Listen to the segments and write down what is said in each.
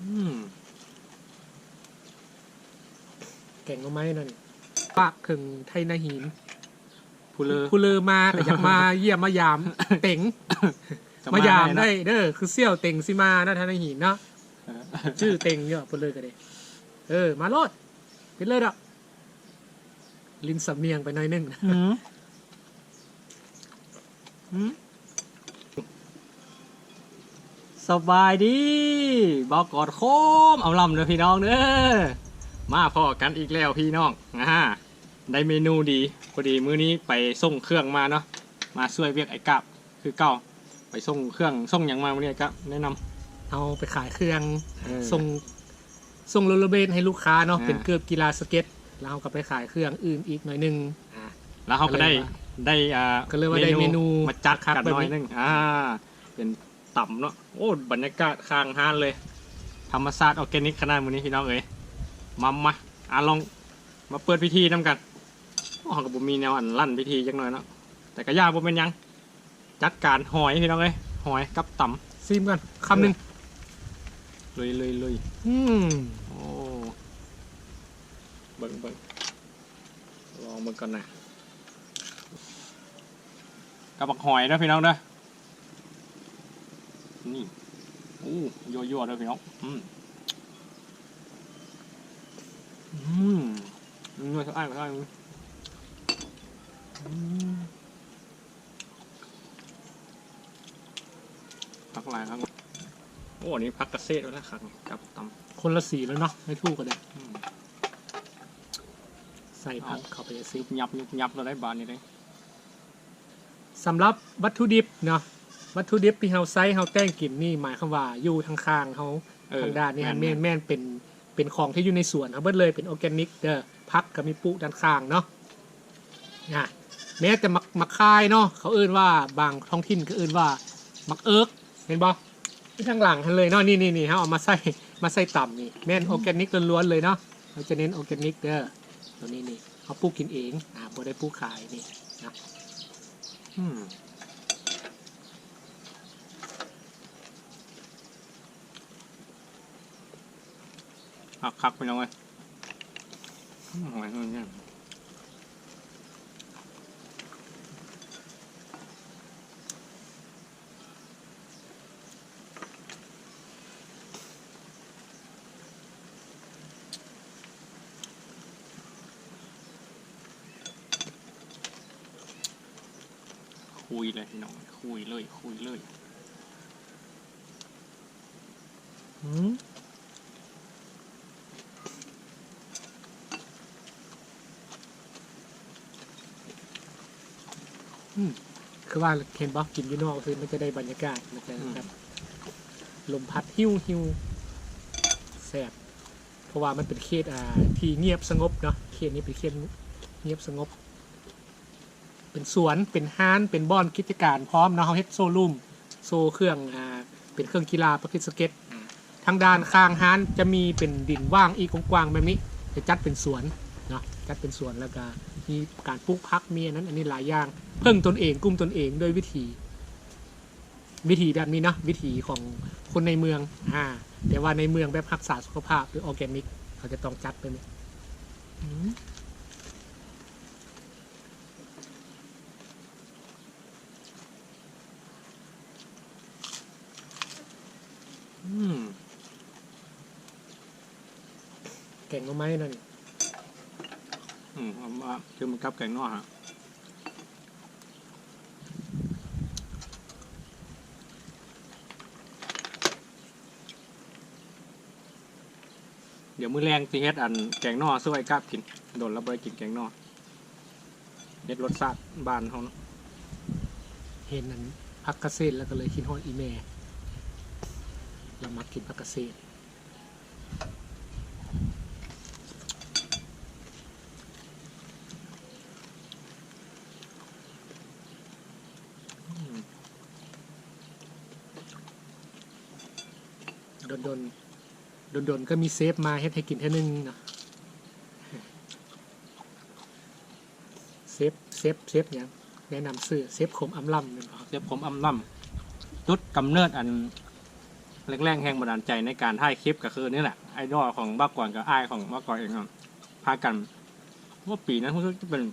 ອືມ ແກງໜໍ່ໄມ້ນັ້ນ ຝາກເຖິງໄທນາຫີນ ຜູ້ເລີ ຜູ້ເລີມາກໍຢາກມາຢ້ຽມມາຢາມເຕັງ ກໍມາ ມາຢາມໄດ້ເດີ ຄືສ່ຽວເຕັງຊິມານະ ໄທນາຫີນເນາະ ເອີ ຊື່ເຕັງຢູ່ ຜູ້ເລີກໍໄດ້ ເອີ ມາໂລດ ເປັນເລີດອກ. ຫຼິ້ນສຳນຽງໄປໜ້ອຍໜຶ່ງ ອືມ ອືມ ສະບາຍດີ ບ່າວກອດໂຄມອຳລຳເດີພີ່ນ້ອງເດີ ມາພໍ້ກັນອີກແລ້ວພີ່ນ້ອງ ອາ ໄດ້ເມນູດີ ພໍດີມື້ນີ້ໄປສົ່ງເຄື່ອງມາເນາະ ມາຊ່ວຍວຽກອ້າຍກາບ ຄືເກົ່າ ໄປສົ່ງເຄື່ອງ ສົ່ງຫຍັງມາມື້ນີ້ກະແນະນຳ ເຮົາໄປຂາຍເຄື່ອງ ເອີ ສົ່ງ ສົ່ງໂຣລເລີເບລດໃຫ້ລູກຄ້າເນາະ ອ່າ ເປັນເກີບກິລາສະເກັດ ແລ້ວເຮົາກໍໄປຂາຍເຄື່ອງອື່ນອີກໜ້ອຍໜຶ່ງ ອ່າ ແລ້ວເຮົາກໍໄດ້ ກໍເລີຍວ່າ ໄດ້ ອ່າ ກໍເລີຍວ່າໄດ້ເມນູ ເມນູມາຈັດກັນໜ້ອຍໜຶ່ງ ອ່າ ເປັນຕຳເນາະ ໂອ້ ບັນຍາກາດຂ້າງຮ້ານເລີຍ ທຳມະຊາດ ອອແກນິກຂະໜາດມື້ນີ້ພີ່ນ້ອງເອີຍ ມາ ມາ ອ່າ ລອງມາເປີດພິທີນຳກັນ ໂອ້ ເຮົາກໍບໍ່ມີແນວອັນລັ້ນພິທີຈັກໜ້ອຍເນາະ ແຕ່ກໍຢ່າ ບໍ່ເປັນຫຍັງ ຈັດການຫອຍພີ່ນ້ອງເອີຍ ຫອຍກັບຕຳ ຊີມກ່ອນຄຳໜຶ່ງ ເອີ ລຸຍໆໆ ອືມ ໂອ້ ເບິ່ງໆ ລອງເບິ່ງກ່ອນນະ ກັບບັກຫອຍເດີພີ່ນ້ອງເດີ ນີ້ ໂອ້ ຍົວໆເດີພີ່ນ້ອງ ອືມ ອືມ ຍົວໆ ອ້າຍ ອ້າຍ ອືມ. ຜັກຫຼາຍຄັກ ໂອ້ ອັນນີ້ຜັກກະເສດເລີຍນະຄັກ ກັບຕຳ ຄົນລະສີແລ້ວເນາະ ໄດ້ຖືກກັນເດ້ ອືມ ໃສ່ຜັກເຂົ້າໄປຊິ ຍຸບຍັບຍຸບຍັບແລ້ວໄດ໋ບາດນີ້ເດ້ ສຳລັບວັດຖຸດິບເນາະ ວັດຖຸດິບທີ່ເຮົາໃຊ້ເຮົາແຕ່ງກິນນີ້ ໝາຍຄວາມວ່າຢູ່ທາງຂ້າງເຮົາ ເອີ ທາງດ້ານນີ້ຫັ້ນ ແມ່ນໆ ແມ່ນ ແມ່ນເປັນ ເປັນຂອງທີ່ຢູ່ໃນສວນເຮົາເບິດເລີຍ ເປັນ organic ເດີ ຜັກກໍມີປູກດ້ານຂ້າງເນາະ ອາ ແມ້ແຕ່ໝາກ ໝາກຂ່າຍເນາະ ເຂົາເອີ້ນວ່າ ບາງທ້ອງຖິ່ນກໍເອີ້ນວ່າໝາກເອິກ ແມ່ນບໍ່? ຢູ່ທາງຫຼັງຫັ້ນເລີຍເນາະ ນີ້ໆ ເຮົາເອົາມາໃສ່ ມາໃສ່ຕຳນີ້ ແມ່ນ organic ລ້ວນໆ ເລີຍເນາະ ເຮົາຈະເນັ້ນ organic ເດີ ຕົວນີ້ນີ້ ເຮົາປູກກິນເອງ ອາ ບໍ່ໄດ້ປູກຂາຍນີ້ນະ ອືມ. ຄັກໆ ພີ່ນ້ອງເອີຍ ອືມ ຫອຍ ຫອຍ ຫອຍ ຄຸຍເລີຍພີ່ນ້ອງ ຄຸຍເລີຍ ຄຸຍເລີຍ. ອືມ ອືມ ຄືວ່າເຫັນບໍ່ ກິນຢູ່ນອກຄືມັນຈະໄດ້ບັນຍາກາດ ມັນຈະ ອືມ ແບບ ລົມພັດຫິວໆ ແຊບ ເພາະວ່າມັນເປັນເຂດ ອ່າ ທີ່ງຽບສະຫງົບເນາະ ເຂດນີ້ເປັນເຂດງຽບສະຫງົບ. ເປັນສວນ ເປັນຮ້ານ ເປັນບ່ອນກິດຈະການພ້ອມເນາະ ເຮົາເຮັດໂຊຣູມ ໂຊເຄື່ອງ ອ່າ ເປັນເຄື່ອງກິລາປະເພດສະເກັດ ທາງດ້ານຂ້າງຮ້ານຈະມີເປັນດິນວ່າງອີກກວ້າງໆ ແບບນີ້ ຈະຈັດເປັນສວນເນາະ ຈັດເປັນສວນ ແລ້ວກະມີການປູກຜັກ ມີອັນນັ້ນອັນນີ້ຫຼາຍຢ່າງ ເພິ່ງຕົນເອງ ກຸ້ມຕົນເອງດ້ວຍວິຖີ ວິຖີແບບນີ້ເນາະ ວິຖີຂອງຄົນໃນເມືອງ ອາ ແຕ່ວ່າໃນເມືອງແບບຮັກສາສຸຂະພາບ ຫຼື ອອແກນິກ ເຂົາຈະຕ້ອງຈັດແບບນີ້ ອືມ. ອືມ ແກງໜໍ່ໄມ້ເນາະນີ້ ອືມ ເອົາມາ ຄືມັນກັບແກງໜໍ່ຫະ ດຽວມື້ແລງຊິເຮັດອັນແກງໜໍ່ສູ່ອ້າຍກາບກິນ ດົນແລ້ວບໍ່ໄດ້ກິນແກງໜໍ່ ເຮັດລົດຊາດບ້ານເຮົາເນາະ ເຫັນອັນຜັກກະເສດແລ້ວກໍເລີຍຄິດຮອດອີ່ແມ່ ລາວມັກກິນຜັກກະເສດ ອືມ ດົນໆ ດົນໆ ກໍມີເຊຟມາເຮັດໃຫ້ກິນເທື່ອໜຶ່ງເນາະ ເຊຟ ເຊຟ ເຊຟຫຍັງ ແນະນຳຊື່ ເຊຟຄົມອຳລຳແມ່ນບໍ່? ເຊຟຄົມອຳລຳ ຈຸດກຳເນີດອັນ ແຮງແຮງບັນດານໃຈໃນການຖ່າຍຄລິບກໍຄືນີ້ແຫຼະ ໄອດອລຂອງບ່າວກອນກັບອ້າຍຂອງບ່າວກອນເອງເນາະ ພາກັນ ໂອ້ ປີນັ້ນຮູ້ສຶກຈະເປັນ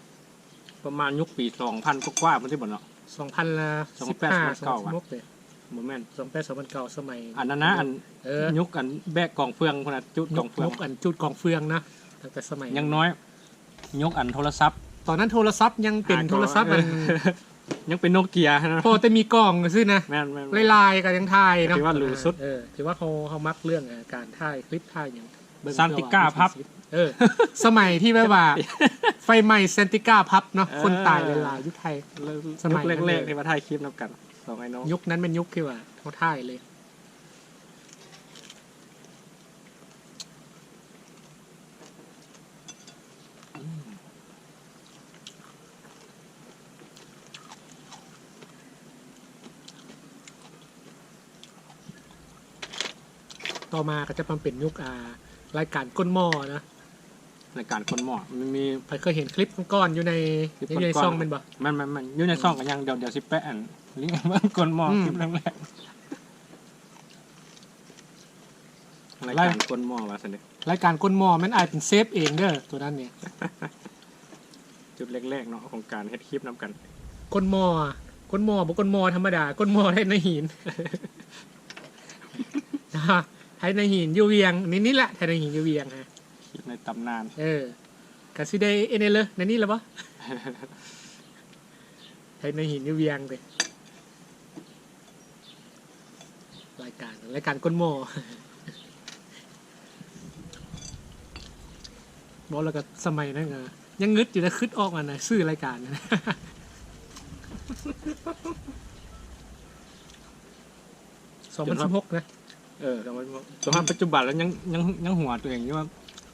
ປະມານຍຸກປີສອງພັນກວ່າໆພຸ້ນຕິບໍ່ເນາະ ສອງພັນລະ ສອງພັນແປດ ສອງພັນເກົ້າ ສອງພັນສິບຫ້າ ບໍ່ແມ່ນ ສອງພັນແປດ ສອງພັນເກົ້າ ສະໄໝ ອັນນັ້ນນະ ອັນ ເອີ ຍຸກອັນແບກກອງເຟືອງພຸ້ນນະ ຈູດກອງເຟືອງ ຍຸກອັນຈູດກອງເຟືອງນະ ຕັ້ງແຕ່ສະໄໝຍັງນ້ອຍ ຍຸກອັນໂທລະສັບ ຕອນນັ້ນໂທລະສັບຍັງເປັນໂທລະສັບອັນ ຍັງເປັນໂນເກຍຫັ້ນນະ ພໍແຕ່ມີກ້ອງຊື່ນະ ແມ່ນໆໆ ຫຼາຍໆກໍຍັງຖ່າຍເນາະ ຖືວ່າຫຼູສຸດ ເອີ ຖືວ່າເຮົາ ເຮົາມັກເລື່ອງ ເອີ ການຖ່າຍຄລິບຖ່າຍຫຍັງ ເບິ່ງ Santika Pub ເອີ ສະໄໝທີ່ແບບວ່າໄຟໄໝ້ Santika Pub ເນາະ ເອີ ຄົນຕາຍຫຼາຍໆຢູ່ໄທ ສະໄໝນັ້ນເລີຍ ຍຸກແລກໆທີ່ວ່າຖ່າຍຄລິບນຳກັນ ສອງໄອ້ນ້ອງ ຍຸກນັ້ນແມ່ນຍຸກທີ່ວ່າເຮົາຖ່າຍເລີຍ. ຕໍ່ມາກໍຈະມາເປັນຍຸກ ອ່າ ລາຍການກົ້ນໝໍ້ນະ ລາຍການກົ້ນໝໍ້ ມັນມີ ໃຜເຄີຍເຫັນຄລິບກ່ອນໆຢູ່ໃນ ຄລິບ ຢູ່ໃນ ກ່ອນໆ ຊ່ອງແມ່ນບໍ່? ແມ່ນໆໆ ຢູ່ໃນຊ່ອງກໍຍັງ ດຽວ ດຽວຊິແປະອັນລິ້ງ ກ້ນໝໍ້ ອືມ ຄລິບແລກໆ ລາຍການ ລາຍ ກົ້ນໝໍ້ວ່າຊັ້ນເດ ລາຍການກົ້ນໝໍ້ແມ່ນອ້າຍເປັນເຊຟເອງເດີ ໂຕນັ້ນນີ້ ຈຸດແລກໆເນາະ ຂອງການເຮັດຄລິບນຳກັນ ກົ້ນໝໍ້ ກົ້ນໝໍ້ບໍ່ກົ້ນໝໍ້ທຳມະດາ ກົ້ນໝໍ້ໄທນາຫີນ ໄທນາຫີນຢູ່ວຽງ ນີ້ ນີ້ລະ ໄທນາຫີນຢູ່ວຽງ ຄລິບໃນຕຳນານ ເອີ ກະຊິໄດ້ເອັນເອເລີ ໃນນີ້ລະບໍ່? ໄທນາຫີນຢູ່ວຽງເດ້ ລາຍການ ລາຍການກົ້ນໝໍ້ ເວົ້າແລ້ວກໍສະໄໝນັ້ນກໍຍັງງຶດຢູ່ນະ ຄຶດອອກອັນນະ ຊື່ລາຍການ ສອງພັນສິບຫົກນະ ເອີ ສອງພັນສິບຫົກ ສະພາບປັດຈຸບັນແລ້ວຍັງ ຍັງ ຍັງຫົວໂຕເອງຢູ່ວ່າ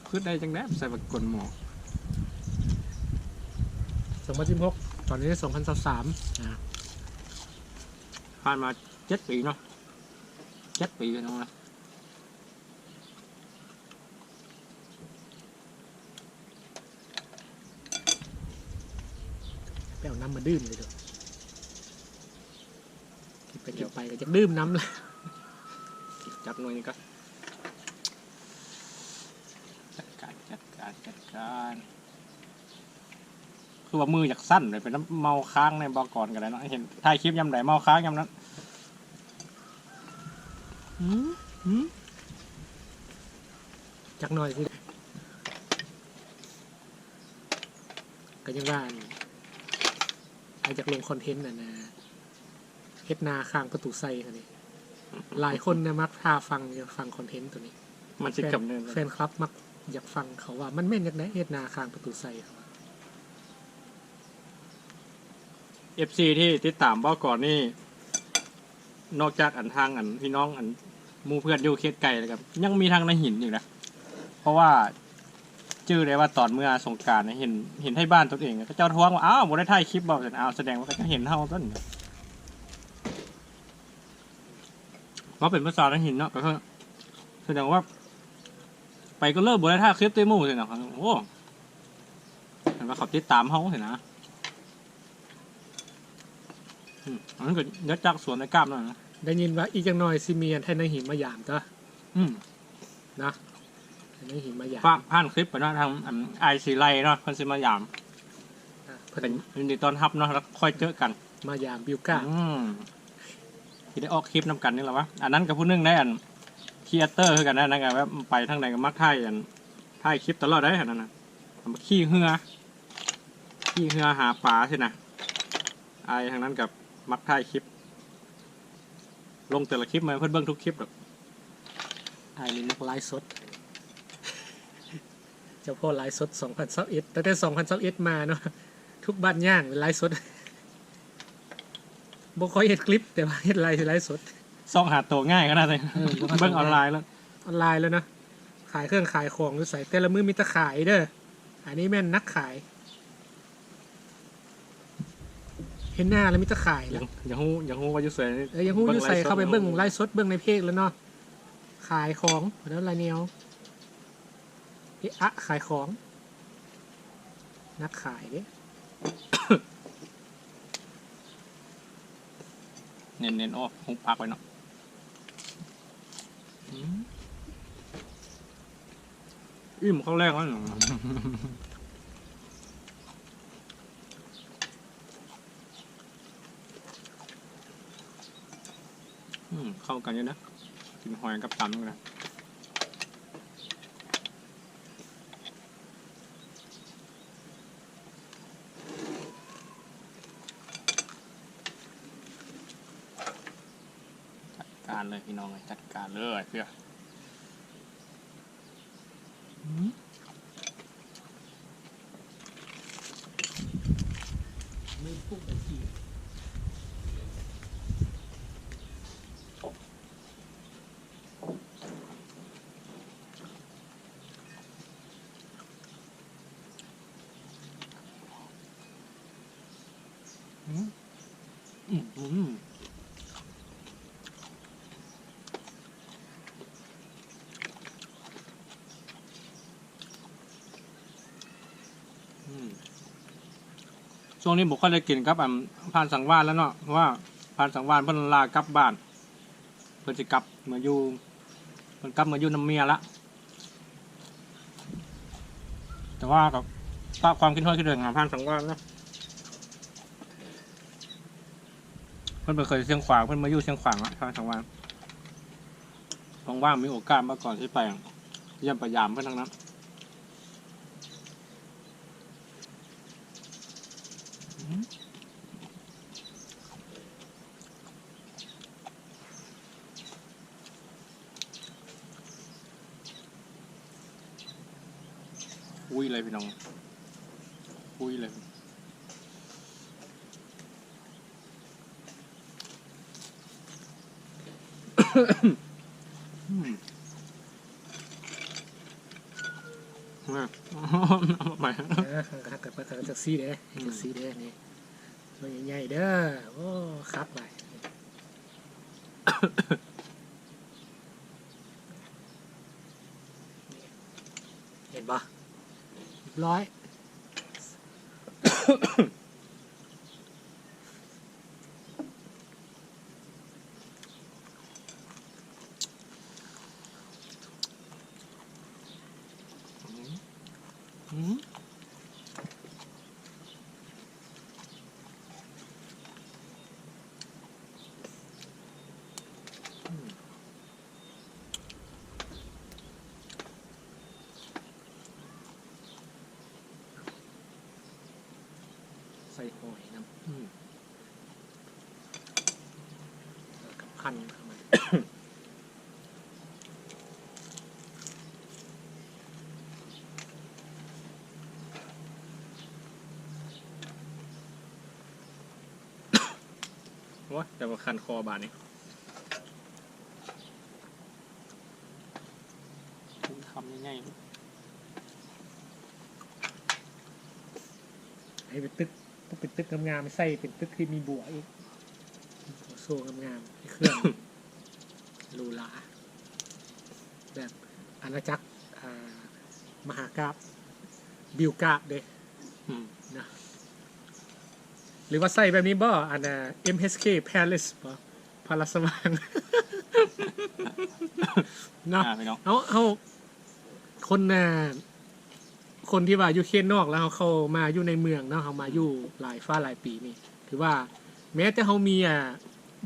ຄຶດໄດ້ຈັ່ງໃດໃສ່ບັກກົ້ນໝໍ້ ສອງພັນສິບຫົກ ຕອນນີ້ສອງພັນຊາວສາມ ອ່າ ຜ່ານມາເຈັດປີເນາະ ເຈັດປີເນາະ ໄປເອົານ້ຳມາດື່ມເລີຍເດີ ກິນໄປກິນໄປກໍຢາກດື່ມນ້ຳລະ ຈັບໜ່ວຍນີ້ກ່ອນ ຈັດການ ຈັດການ ຈັດການ ຄືວ່າມືຢາກສັ່ນເລີຍ ເປັນນ້ຳເມົາຄ້າງໃນບໍ່ກ່ອນກໍໄດ້ເນາະ ເຫັນຖ່າຍຄລິບຍາມໃດເມົາຄ້າງຍາມນັ້ນ ອືມ ອືມ ຈັກໜ່ອຍຊິ ກໍຍັງວ່າອັນ ອ້າຍຢາກລົງຄອນເທັນອັນນະ ເຮັດນາຂ້າງປະຕູໄຊຫັ້ນເດ ຫຼາຍຄົນນະມັກຖ້າຟັງຢູ່ ຟັງຄອນເທັນໂຕນີ້ ມັນຊິກຳເນີດ ແຟນຄລັບມັກຢາກຟັງ ເຂົາວ່າມັນແມ່ນຈັ່ງໃດ ເຮັດນາຂ້າງປະຕູໄຊ ເຂົາວ່າ ເອັຟຊີ ທີ່ຕິດຕາມເວົ້າກ່ອນນີ້ ນອກຈາກອັນທາງອັນພີ່ນ້ອງອັນໝູ່ເພື່ອນຢູ່ເຂດໄກແລ້ວກໍຍັງມີທາງນາຫີນອີກນະ ເພາະວ່າຈື່ໄດ້ວ່າຕອນເມື່ອສົງການເຫັນ ເຫັນໄທບ້ານຕົນເອງ ເຂົາເຈົ້າທ້ວງວ່າ ອ້າວ ບໍ່ໄດ້ຖ່າຍຄລິບບໍ່? ຊັ້ນ ອ້າວ ສະແດງວ່າເຂົາເຈົ້າເຫັນເຮົາຕົນ ເວົ້າເປັນພາສານາຫີນເນາະ ກໍຄືສະແດງວ່າໄປກໍເລີຍບໍ່ໄດ້ຖ່າຍຄລິບຕິໝູ່ ຊັ້ນນະ ໂອ້ ເຫັນວ່າເຂົາຕິດຕາມເຮົາ ຊັ້ນນະ. ອືມ ອັນນັ້ນກໍເຮັດຈາກສວນໃນກາບນັ້ນນະ ໄດ້ຍິນວ່າອີກຈັກໜ່ອຍຊິມີອັນໄທນາຫີນມາຢາມຕົວະ ອືມ ນະ ໄທນາຫີນມາຢາມ ຜ່ານ ຜ່ານຄລິບໄປເນາະ ທາງອັນອ້າຍສີໄລເນາະ ເພິ່ນຊິມາຢາມ ອ່າ ເພິ່ນ ເພິ່ນຍິນດີຕ້ອນຮັບເນາະ ແລ້ວຄ່ອຍເຈີກັນ ມາຢາມບິວກາ ອືມ ຊິໄດ້ອອກຄລິບນຳກັນນີ້ລະວະ ອັນນັ້ນກໍຜູ້ໜຶ່ງໄດ້ ອັນຄຣີເອເຕີຄືກັນນະ ນັ້ນກໍແບບໄປທາງໃດກໍມັກຖ່າຍ ອັນ ຖ່າຍຄລິບຕະຫຼອດໄດ໋ ອັນນັ້ນນະ ຂີ່ເຮືອ ຂີ່ເຮືອຫາປາຊີ້ນະ ອ້າຍທາງນັ້ນກໍມັກຖ່າຍຄລິບ ລົງແຕ່ລະຄລິບມາໃຫ້ເພິ່ນເບິ່ງທຸກຄລິບດອກ ອ້າຍນີ້ມັກໄລຟ໌ສົດ ເຈົ້າພໍ່ໄລຟ໌ສົດສອງພັນຊາວເອັດ ຕັ້ງແຕ່ສອງພັນຊາວເອັດມາເນາະ ທຸກບາດຍ່າງໄລຟ໌ສົດ ບໍ່ຄ່ອຍເຮັດຄລິບ ແຕ່ວ່າເຮັດໄລຟ໌ ໄລຟ໌ສົດ ຊອກຫາໂຕງ່າຍຂະໜາດໃດ ເອີ ເບິ່ງອອນລາຍແລ້ວ ອອນລາຍແລ້ວເນາະ ຂາຍເຄື່ອງຂາຍຂອງຢູ່ໃສ ແຕ່ລະມື້ມີແຕ່ຂາຍເດີ ອັນນີ້ແມ່ນນັກຂາຍ ເຫັນໜ້າແລ້ວມີແຕ່ຂາຍແລ້ວ ຢາກ ຢາກຮູ້ ຢາກຮູ້ວ່າຢູ່ໃສ ເອີ ຢາກຮູ້ຢູ່ໃສ ເຂົ້າໄປເບິ່ງໄລຟ໌ສົດ ເບິ່ງໃນເພຈແລ້ວເນາະ ຂາຍຂອງແລ້ວລະແນວ ເອະອະຂາຍຂອງ ນັກຂາຍເດ້ ເນັ້ນໆ ໂອ້ ຫຸບປາກໄວ້ເນາະ. ອີ່ມ ເຂົ້າແລງແລ້ວ ອືມ ເຂົ້າກັນຢູ່ນະ ກິນຫອຍກັບຕຳນີ້ນະ. ຈັດການເລີຍພີ່ນ້ອງເອີຍ ຈັດການເລີຍເພື່ອ ອືມ ອືມ ອືມ ອືມ ອືມ ຊ່ວງນີ້ບໍ່ຄ່ອຍໄດ້ກິນກັບ ອັນ ທ່ານສັງວານແລ້ວເນາະ ເພາະວ່າທ່ານສັງວານເພິ່ນລາກັບບ້ານ ເພິ່ນຊິກັບມາຢູ່ ເພິ່ນກັບມາຢູ່ນຳເມຍລະ. ແຕ່ວ່າກໍຝາກຄວາມຄິດຮອດຄິດເຖິງຫາທ່ານສັງວານເນາະ ເພິ່ນໄປເຄີຍຊຽງຂວາງ ເພິ່ນມາຢູ່ຊຽງຂວາງລະ ທ່ານສັງວານ ວ່າງໆມີໂອກາດມາກ່ອນຊິໄປຢ້ຽມໄປຢາມເພິ່ນທັງນັ້ນ. ອືມ ຄຸຍເລີຍພີ່ນ້ອງ ຄຸຍເລີຍ. ອືມ ມາ ເອົາໃໝ່ ເອີ ເອົາຈັກຊີ້ເດ້ ອືມ ຈັກຊີ້ເດ້ນີ້ ໜ່ວຍໃຫຍ່ໆເດີ ໂອ້ ຄັກຫຼາຍ. ເຫັນບໍ່? ຮຽບຮ້ອຍ. ອືມ ອືມ. ໃສ່ຫອຍນຳ ອືມ ແລ້ວກໍພັນເຂົ້າມາ. ໂອ້ຍ ແຕ່ວ່າຄັນຄໍບາດນີ້ ຄຳໃຫຍ່ໆ ໃຫ້ເປັນຕຶກ ຕ້ອງເປັນຕຶກງາມໆ ໃສ່ເປັນຕຶກທີ່ມີບົວອີກ ໂຊງາມໆ ເຄື່ອງ ຫຼູຫຼາ ແບບອານາຈັກ ອ່າ ມະຫາກາບ ບິວກາບເດ້ ອືມ ນະ ຫຼືວ່າໃສ່ແບບນີ້ບໍ່ ອັນນ່າ ເອັມເອັຊເຄ Palace ບໍ່ ພະລາຊະວັງ ເນາະ ອ່າ ພີ່ນ້ອງ ເຮົາ ເຮົາ ຄົນ ອ່າ ຄົນທີ່ວ່າຢູ່ເຂດນອກ ແລ້ວເຮົາເຂົ້າມາຢູ່ໃນເມືອງເນາະ ເຮົາມາຢູ່ ອືມ ຫຼາຍຟ້າຫຼາຍປີນີ້ ຖືວ່າແມ້ແຕ່ເຮົາມີ ອ່າ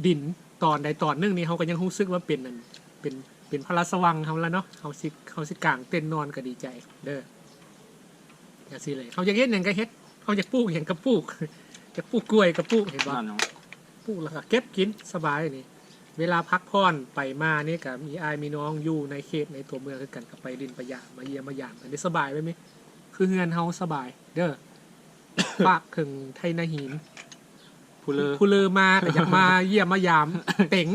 ດິນຕອນໃດຕອນໜຶ່ງນີ້ ເຮົາກໍຍັງຮູ້ສຶກວ່າເປັນ ອັນ ເປັນ ເປັນພະລາຊະວັງເຮົາລະເນາະ ເຮົາຊິ ເຮົາຊິກາງເຕັນນອນກໍດີໃຈເດີ ຈັ່ງຊີ້ເລີຍ ເຮົາຢາກເຮັດຫຍັງກໍເຮັດ ເຮົາຢາກປູກຫຍັງກໍປູກ ຢາກປູກກ້ວຍກໍປູກ ເຫັນບໍ່ ນັ້ນເນາະ ປູກແລ້ວກໍເກັບກິນສະບາຍນີ້ ເວລາພັກຜ່ອນໄປມານີ້ກໍມີອ້າຍມີນ້ອງຢູ່ໃນເຂດໃນຕົວເມືອງຄືກັນ ກໍໄປຫຼິ້ນໄປຢາມ ມາຢ້ຽມມາຢາມກັນໄດ້ສະບາຍແບບນີ້ ຄືເຮືອນເຮົາສະບາຍເດີ ຝາກເຖິງໄທນາຫີນ ຜູ້ເລີ ຜູ້ເລີມາກໍຢາກມາຢ້ຽມມາຢາມເຕັງ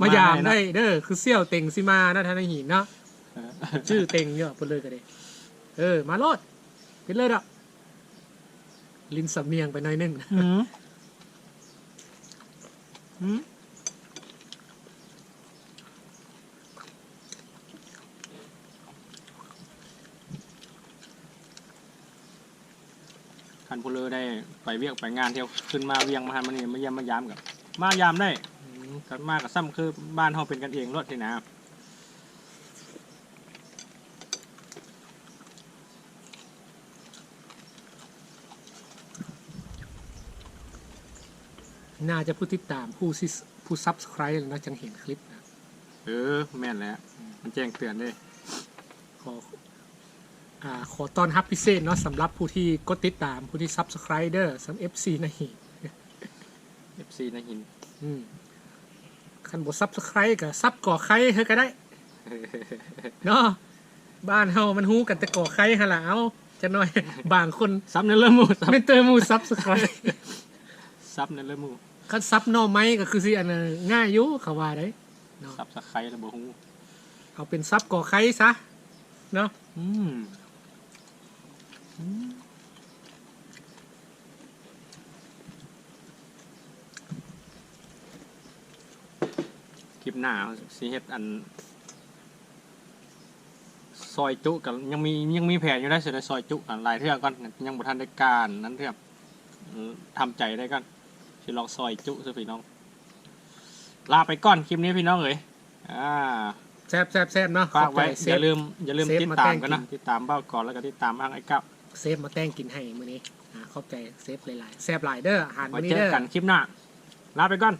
ມາຢາມໄດ້ເດີ ຄືສ່ຽວເຕັງຊິມານະ ໄທນາຫີນເນາະ ເອີ ຈື່ເຕັງຢູ່ ຜູ້ເລີກໍໄດ້ ເອີ ມາໂລດ ເປັນເລີດອກ ຫຼິ້ນສຳນຽງໄປໜ້ອຍໜຶ່ງ ອືມ ອືມ. ຄັນຜູ້ເລີໄດ້ໄປວຽກໄປງານ ທ່ຽວຂຶ້ນມາວຽງມາຫັ້ນມານີ້ ມາຢ້ຽມມາຢາມກໍມາຢາມໄດ້ ອືມ ກັບມາກໍສ່ຳຄືບ້ານເຮົາເປັນກັນເອງໂລດຊີ້ນະ ໜ້າຈະຜູ້ຕິດຕາມ ຜູ້ຊິ ຜູ້ subscribe ແລ້ວເນາະ ຈັ່ງເຫັນຄລິບນະ. ເອີ ແມ່ນແຫຼະ ມັນແຈ້ງເຕືອນເດ້. ຂໍ ອ່າ ຂໍຕ້ອນຮັບພິເສດເນາະ ສຳລັບຜູ້ທີ່ກົດຕິດຕາມ ຜູ້ທີ່ subscribe ເດີ ສຳ ເອັຟຊີ ນາຫີນ ເອັຟຊີ ນາຫີນ. ອືມ ຄັນບໍ່ subscribe ກໍ sub ກໍໄຄເຮີກໍໄດ້ເນາະ. ບ້ານເຮົາມັນຮູ້ກັນແຕ່ກໍໄຄຫັ້ນລະ. ເອົາ ຈັກໜ້ອຍບາງຄົນ sub ແດ່ເລີໝູ່ sub ແມ່ນເຕີໝູ່ subscribe sub ແດ່ເລີໝູ່. ຄັນ sub ໜໍ່ໄມ້ກໍຄືຊິອັນນັ້ນງ່າຍຢູ່ ເຂົາວ່າໄດ໋ເນາະ. Subscribe ລະບໍ່ຮູ້ ເອົາເປັນ sub ກໍໄຄຊະເນາະ. ອືມ ອືມ ຄລິບໜ້າເຮົາຊິເຮັດອັນ ຊອຍຈຸກັນ ຍັງມີ ຍັງມີແຜນຢູ່ໄດ໋ ຊິໄດ້ຊອຍຈຸກັນຫຼາຍເທື່ອກ່ອນ ຍັງບໍ່ທັນໄດ້ການນັ້ນເທື່ອ ເອີ ທຳໃຈໄດ້ກ່ອນ ຊິລອງຊອຍຈຸຊະພີ່ນ້ອງ. ລາໄປກ່ອນຄລິບນີ້ພີ່ນ້ອງເອີຍ. ອ່າ ແຊບໆໆເນາະ ຂອບໃຈເຊຟ. ຢ່າລືມ ຢ່າລືມຕິດຕາມກັນເນາະ ຕິດຕາມບ່າວກອນ ແລ້ວກໍຕິດຕາມທາງອ້າຍກັບ ເຊຟມາແຕ່ງກິນໃຫ້ມື້ນີ້. ອ່າ ຂອບໃຈເຊຟຫຼາຍໆ ແຊບຫຼາຍເດີອາຫານມື້ນີ້ເດີ. ໄວ້ເຈີກັນຄລິບໜ້າ ລາໄປກ່ອນ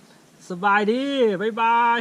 ສະບາຍດີ ບາຍບາຍ.